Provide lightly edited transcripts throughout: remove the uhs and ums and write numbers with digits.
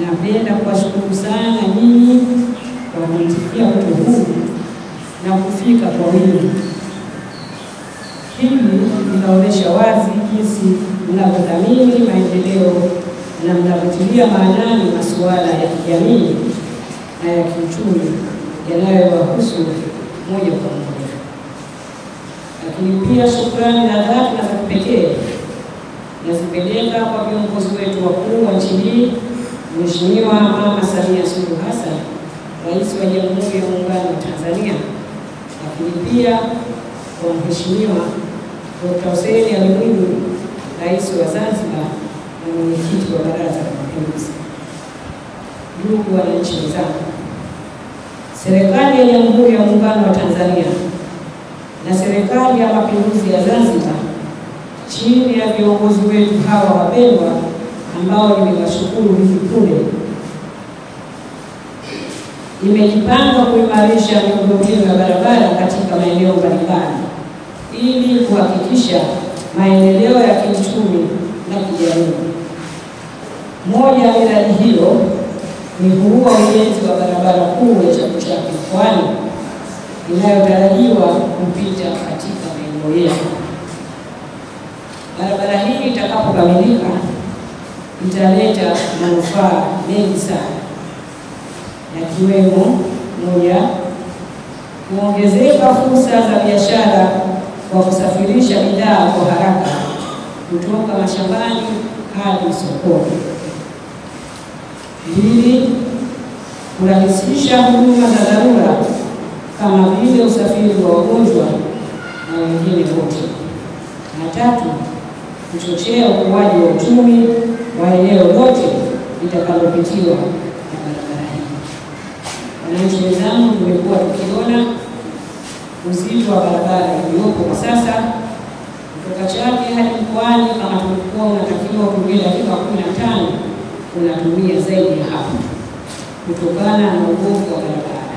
Napenda kuwashukuru sana nyinyi kwa kuitikia wito huu na kufika kwa wingi. Hili linaonyesha wazi jinsi mnavyothamini maendeleo na mnavyotilia maanani masuala ya kijamii na ya kiuchumi yanayowahusu moja kwa moja. Lakini pia shukrani na dhati na za kipekee nazipeleka kwa viongozi wetu wakuu wa nchi hii, Mheshimiwa Mama Samia Suluhu Hassan, Rais wa Jamhuri ya Muungano wa Tanzania, lakini pia kwa Mheshimiwa Dr. Hussein Ali Mwinyi, Rais wa Zanzibar na Mwenyekiti wa Baraza la Mapinduzi. Ndugu wananchi wenzangu, Serikali ya Jamhuri ya Muungano wa Tanzania na Serikali ya Mapinduzi ya Zanzibar chini ya viongozi wetu hawa wapendwa ambao nimewashukuru hivi punde, imejipanga kuimarisha miundombinu ya barabara katika maeneo mbalimbali ili kuhakikisha maendeleo ya kiuchumi na kijamii. Moja ya miradi hiyo ni huo ujenzi wa barabara kuu ya Chake Chake Mkoani inayotarajiwa kupita katika maeneo yetu. Barabara hii itakapokamilika italeta manufaa mengi sana, yakiwemo: moja, kuongezeka fursa za biashara kwa kusafirisha bidhaa kwa haraka kutoka mashambani hadi sokoni. Mbili, kurahisisha huduma za dharura kama vile usafiri wa wagonjwa na wengine wote. Na tatu, kuchochea ukuaji wa uchumi wa eneo lote litakalopitiwa na barabara hii. Wananchi wenzangu, tumekuwa tukiona uzito wa barabara iliyopo kwa sasa kutoka Chake hadi Mkoani, kama tulikuwa unatakiwa kutumia dakika 15, unatumia zaidi ya hapo kutokana na ubovu wa barabara.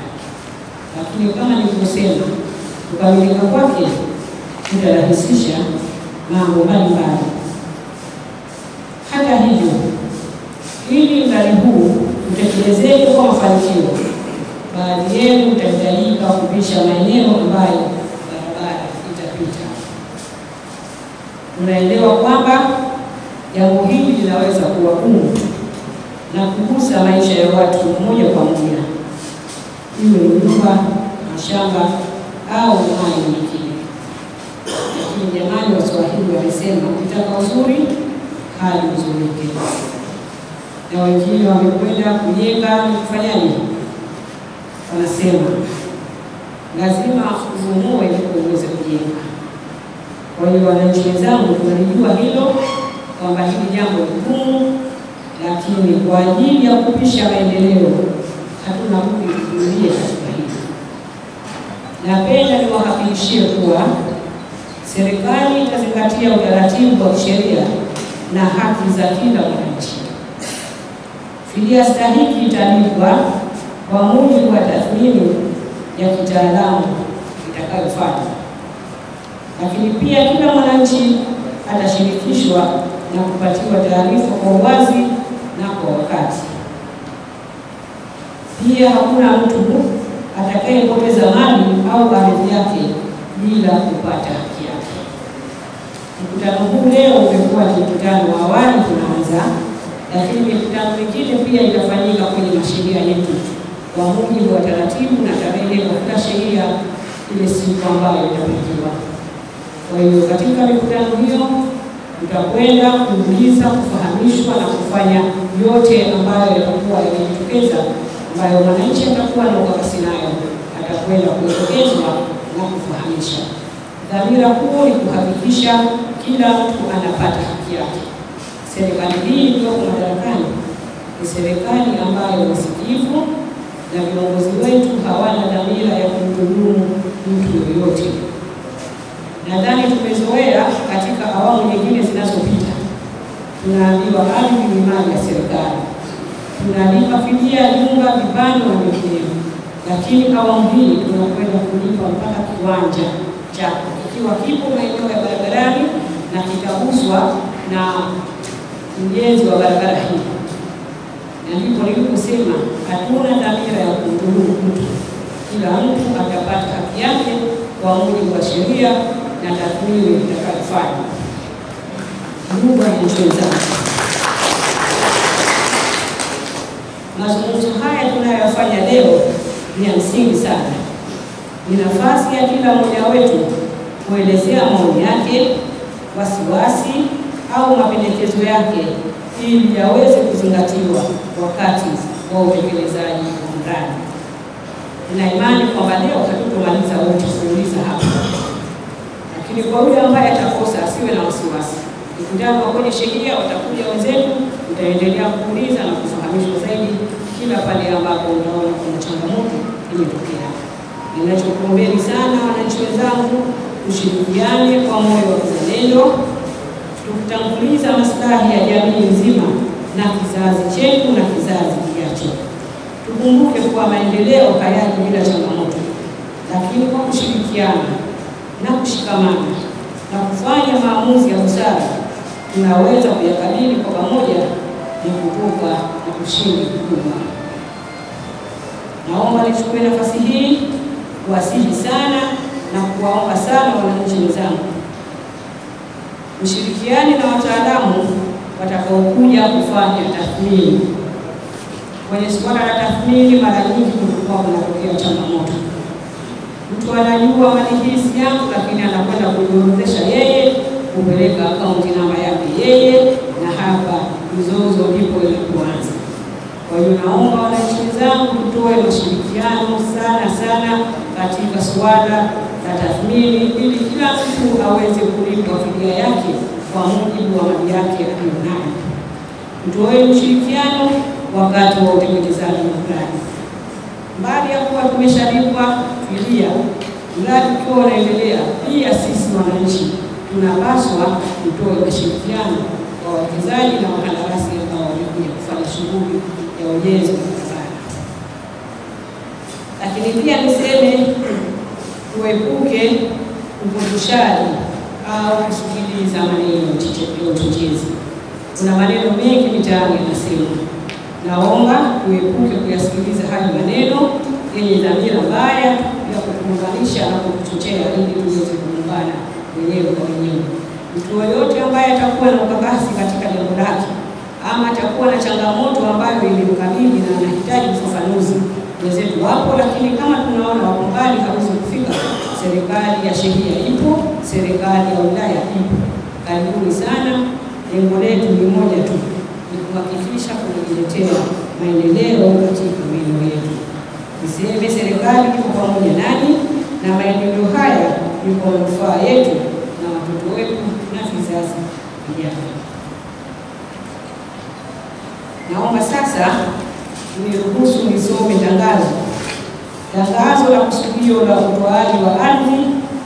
Lakini kama nilivyosema, kukamilika kwake kutarahisisha mambo mbalimbali. Hata hivyo, ili mradi huu utekelezeke kwa mafanikio, baadhi yenu mtahitajika kupisha maeneo ambayo barabara itapita. Tunaelewa kwamba jambo hili linaweza kuwa gumu na kugusa maisha ya watu moja kwa moja, iwe nyumba, mashamba au mali nyingine. Lakini jamani, Waswahili wamesema ukitaka uzuri hali uzurike. Na wengine wamekwenda kujenga kufanyaje? Wanasema lazima ubomoe ili uweze kujenga. Kwa hiyo wananchi wenzangu, tunalijua hilo kwamba hili jambo ni gumu, lakini kwa ajili ya kupisha maendeleo hatuna budi kuvumilia katika hili. Napenda niwahakikishie kuwa serikali itazingatia utaratibu wa kisheria na haki za kila mwananchi. Fidia stahiki italipwa kwa mujibu wa tathmini ya kitaalamu itakayofanywa. Lakini pia kila mwananchi atashirikishwa na kupatiwa taarifa kwa uwazi na kwa wakati. Pia hakuna mtu atakayepoteza mali au ardhi yake bila kupata haki yake. Mkutano huu leo umekuwa ni mkutano wa awali tunaanza, lakini mikutano mingine pia itafanyika kwenye masheria yetu kwa mujibu wa taratibu na tarehe kwa kila sheria ile siku ambayo itapangiwa. Kwa hiyo katika mikutano hiyo tutakwenda kuuliza, kufahamishwa na kufanya yote ambayo yatakuwa yamejitokeza, ambayo mwananchi atakuwa na ukakasi nayo, atakwenda kuelekezwa na kufahamisha. Dhamira kuu ni kuhakikisha kila mtu anapata haki yake. Serikali hii iliyoko madarakani ni serikali ambayo ni sikivu, na viongozi wetu hawana dhamira ya kumdhulumu mtu yoyote. Nadhani tumezoea katika awamu nyingine zinazopita, tunaambiwa ardhi ni mali ya serikali, tunalipa fidia nyumba, vibanda na vinginevyo, lakini awamu hii tunakwenda kulipa mpaka kiwanja chako ikiwa kipo maeneo ya barabarani na kitauzwa na mjenzi wa barabara hii. Na ndipo niliposema hatuna dhamira ya kumdhulumu mtu. Kila mtu atapata haki yake kwa mujibu wa sheria na tathmini itakayofanywa. Ndugu wananchi wenzangu, mazungumzo haya tunayofanya leo ni ya msingi sana. Ni nafasi ya kila mmoja wetu kuelezea maoni yake, wasiwasi au mapendekezo yake ili yaweze kuzingatiwa wakati wa utekelezaji wa mradi. Nina imani kwamba leo hatutomaliza wote kuuliza hapa, lakini kwa yule ambaye atakosa asiwe na wasiwasi. Mkutano wa kwenye sheria watakuja wenzetu, utaendelea kuuliza na kufahamishwa zaidi kila pale ambapo unaona kuna changamoto imetokea. Ninachokuombeni sana wananchi wenzangu, tushirikiane kwa moyo wa kizalendo, tukitanguliza maslahi ya jamii nzima na kizazi chetu na kizazi kijacho. Tukumbuke kuwa maendeleo hayaji bila changamoto, lakini kwa kushirikiana na kushikamana na kufanya maamuzi ya busara tunaweza kuyakabili kwa pamoja na kuvuka na kushinda kukua. Naomba nichukue nafasi hii kuwasihi sana na kuwaomba sana wananchi wenzangu, mshirikiane na wataalamu watakaokuja kufanya tathmini. Kwenye suala la tathmini, mara nyingi kulikuwa kunatokea changamoto. Mtu anajua mali hii si yangu, lakini anakwenda kujiorodhesha yeye, kupeleka akaunti namba yake yeye, na hapa mzozo ndipo inapoanza. Kwa hiyo naomba wananchi wenzangu tutoe mashirikiano sana sana katika suala la tathmini ili kila mtu aweze kulipwa fidia yake kwa mujibu wa mali yake aliyonayo. Tutoe ushirikiano wakati wa utekelezaji wa mradi. Mbali ya kuwa tumeshalipwa fidia, mradi ukiwa unaendelea, pia sisi wananchi tunapaswa kutoa ushirikiano kwa wawekezaji na wakandarasi ambao wamekuja kufanya shughuli ya ujenzi wa barabara. Lakini pia niseme tuepuke upotoshaji au kusikiliza maneno ya uchochezi. Kuna maneno mengi mitaani yanasema. Naomba tuepuke kuyasikiliza hayo maneno yenye dhamira mbaya ya kutuunganisha na kutuchochea ili tuweze kuungana wenyewe kwa wenyewe. Mtu yeyote ambaye atakuwa na ukakasi katika jambo lake ama atakuwa na changamoto ambayo ilimkabili na anahitaji ufafanuzi, wenzetu wapo, lakini kama tunaona wako mbali hawezi kufika, serikali ya sheria ipo, serikali ya wilaya ipo. Karibuni sana. Lengo letu ni moja tu, ni kuhakikisha kujiletea maendeleo katika maeneo yetu. Niseme serikali iko pamoja nani, na maendeleo haya ni kwa manufaa yetu na watoto wetu na vizazi vijavyo. Naomba sasa niruhusu nisome tangazo. Tangazo la kusudio la utoaji wa ardhi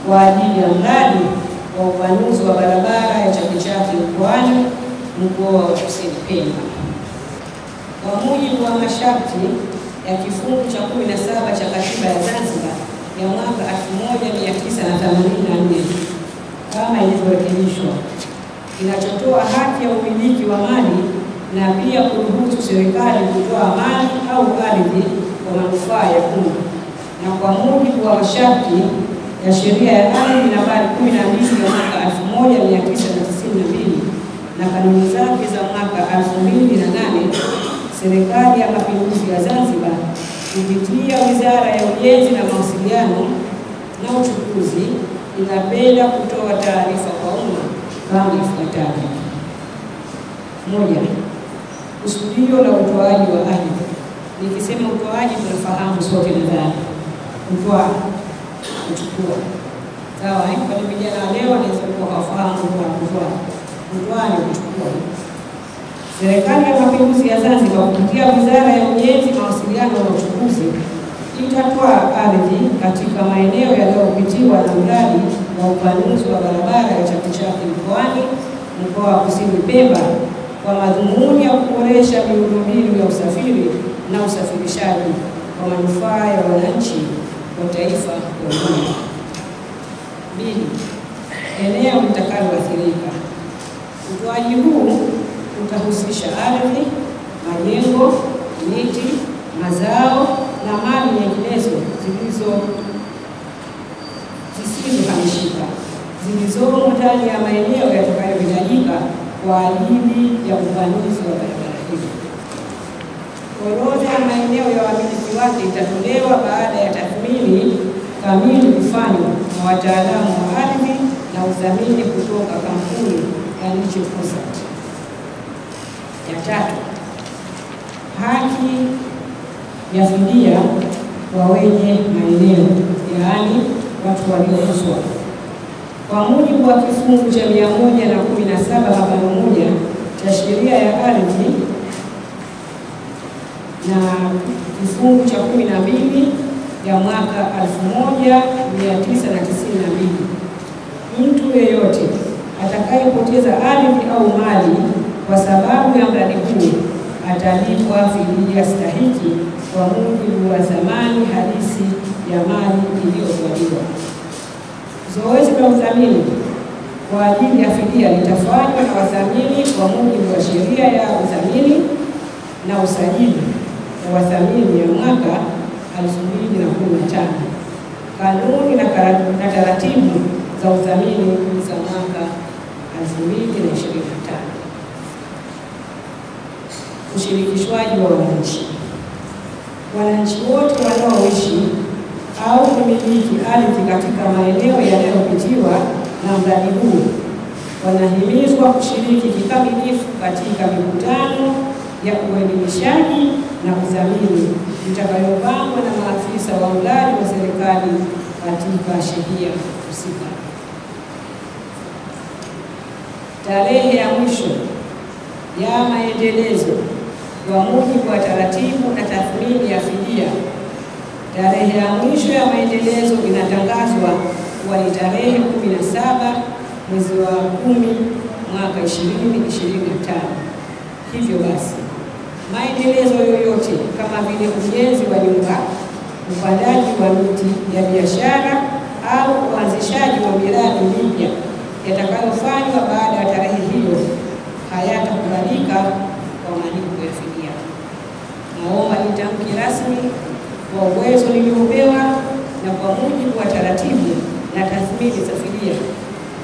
kwa ajili ya mradi wa upanuzi wa barabara ya Chake Chake Mkoani, mkoa wa Kusini Pemba. Kwa mujibu wa masharti ya kifungu cha 17 cha Katiba ya Zanzibar ya mwaka 1984 kama ilivyorekebishwa, kinachotoa haki ya umiliki wa mali na pia kuruhusu serikali kutoa mali au ardhi kwa manufaa ya umma, na kwa mujibu wa masharti ya sheria ya ardhi nambari 12 ya mwaka 1992 na kanuni zake za mwaka 2008, Serikali ya Mapinduzi ya Zanzibar kupitia Wizara ya Ujenzi na Mawasiliano na Uchukuzi inapenda kutoa taarifa kwa umma kama ifuatavyo. 1. Kusudio la utoaji wa ardhi. Nikisema utoaji tunafahamu sote nadhani. Kutoa, kuchukua. Sawa, kwa vijana leo wanaweza kuwa hawafahamu kutoa. Kutoa ni kuchukua. Serikali ya Mapinduzi ya Zanzibar kupitia Wizara ya Ujenzi, Mawasiliano na Uchukuzi itatoa ardhi katika maeneo yanayopitiwa na mradi wa upanuzi wa barabara ya Chake Chake Mkoani, mkoa wa Kusini Pemba, kwa madhumuni ya kuboresha miundombinu ya usafiri na usafirishaji kwa manufaa ya wananchi wa taifa kwa ujumla. 2. Eneo litakaloathirika. Utoaji huu utahusisha ardhi, majengo, miti, mazao na mali nyinginezo zisizohamishika zilizomo ndani ya maeneo yatakayohitajika kwa ajili ya upanuzi wa barabara hiyo. Orodha ya maeneo ya wamiliki wake itatolewa baada ya tathmini kamili kufanywa na wataalamu wa ardhi na udhamini kutoka kampuni ya Niche Consult. Ya tatu, haki ya fidia kwa wenye maeneo, yaani watu waliouzwa. Kwa mujibu wa kifungu cha 117(1) cha sheria ya ardhi na kifungu cha 12 ya mwaka 1992, mtu yeyote atakayepoteza ardhi au mali kwa sababu ya mradi huu atalipwa fidia stahiki kwa mujibu wa thamani halisi ya mali iliyotwaliwa. Zoezi la udhamini kwa ajili ya fidia litafanywa na wadhamini kwa mujibu wa sheria ya udhamini na usajili wa wadhamini ya mwaka 2015, kanuni na taratibu za udhamini za mwaka 2025. Ushirikishwaji wa wananchi. Wananchi wote wanaoishi au kumiliki ardhi katika maeneo yanayopitiwa na mradi huu wanahimizwa kushiriki kikamilifu katika mikutano ya uelimishaji na udhamini itakayopangwa na maafisa wa mradi wa serikali katika shehia husika. Tarehe ya mwisho ya maendelezo kwa mujibu wa taratibu na tathmini ya fidia. Tarehe ya mwisho ya maendelezo inatangazwa kuwa ni tarehe 17 mwezi wa 10 mwaka 2025. Hivyo basi, maendelezo yoyote kama vile ujenzi wa nyumba, upandaji wa miti ya biashara au uanzishaji wa miradi mipya yatakayofanywa baada ya tarehe hiyo hayatakubalika kwa malipo ya fidia. Naomba nitamke rasmi kwa uwezo niliopewa na kwa mujibu wa taratibu na tathmini za fidia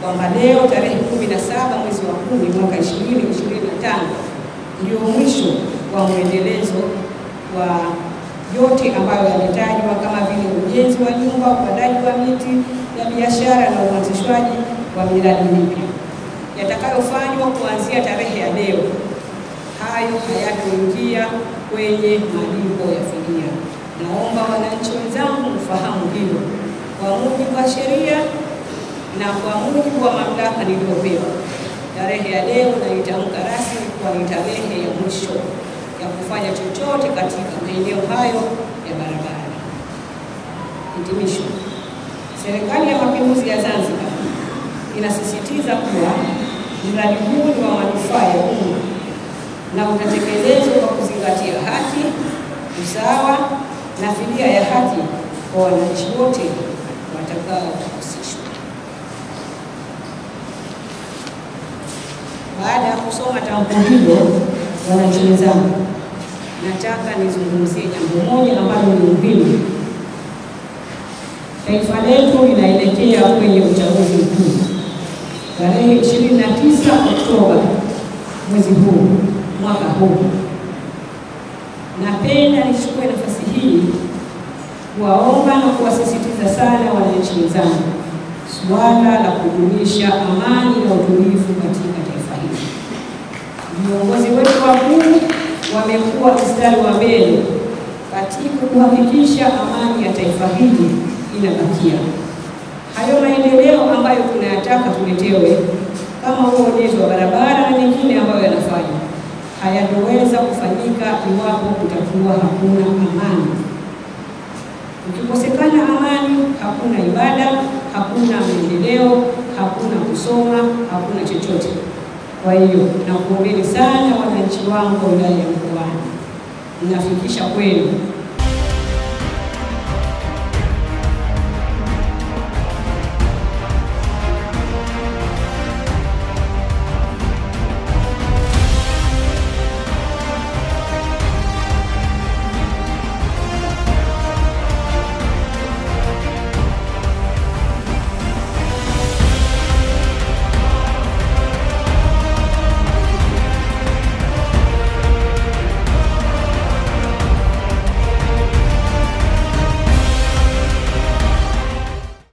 kwamba leo tarehe 17 mwezi wa 10 mwaka 2025 ndio mwisho wa mwendelezo wa yote ambayo yametajwa kama vile ujenzi wa nyumba, upandaji wa miti ya biashara na uanzishwaji wa miradi mipya yatakayofanywa kuanzia tarehe ya leo. Hayo hayatoingia kwenye malipo ya fidia. Naomba wananchi wenzangu mfahamu hilo. Kwa mujibu wa sheria na kwa mujibu wa mamlaka niliyopewa, tarehe ya leo naitamka rasmi kuwa ni tarehe ya mwisho ya kufanya chochote katika maeneo hayo ya barabara. Hitimisho. Serikali ya Mapinduzi ya Zanzibar inasisitiza kuwa mradi huu ni wa manufaa ya umma na utatekelezwa kwa kuzingatia haki, usawa na fidia ya haki kwa wananchi wote watakaohusishwa. Baada ya kusoma tamko hilo, wananchi wenzangu, nataka nizungumzie jambo moja ambalo ni muhimu. Taifa letu linaelekea kwenye uchaguzi mkuu tarehe 29 Oktoba mwezi huu, mwaka huu. Napenda nichukue nafasi hii kuwaomba na kuwasisitiza sana wananchi wenzangu suala la kudumisha amani na utulivu katika taifa hili. Viongozi wetu wakuu wamekuwa mstari wa mbele katika kuhakikisha amani ya taifa hili inabakia. Hayo maendeleo ambayo tunayataka tuletewe kama huo ujenzi wa barabara na mengine ambayo yanafanywa hayatoweza kufanyika iwapo kutakuwa hakuna amani. Ukikosekana amani, hakuna ibada, hakuna maendeleo, hakuna kusoma, hakuna chochote. Kwa hiyo nakuombeni sana wananchi wangu wa wilaya ya Mkoani, ninafikisha kwenu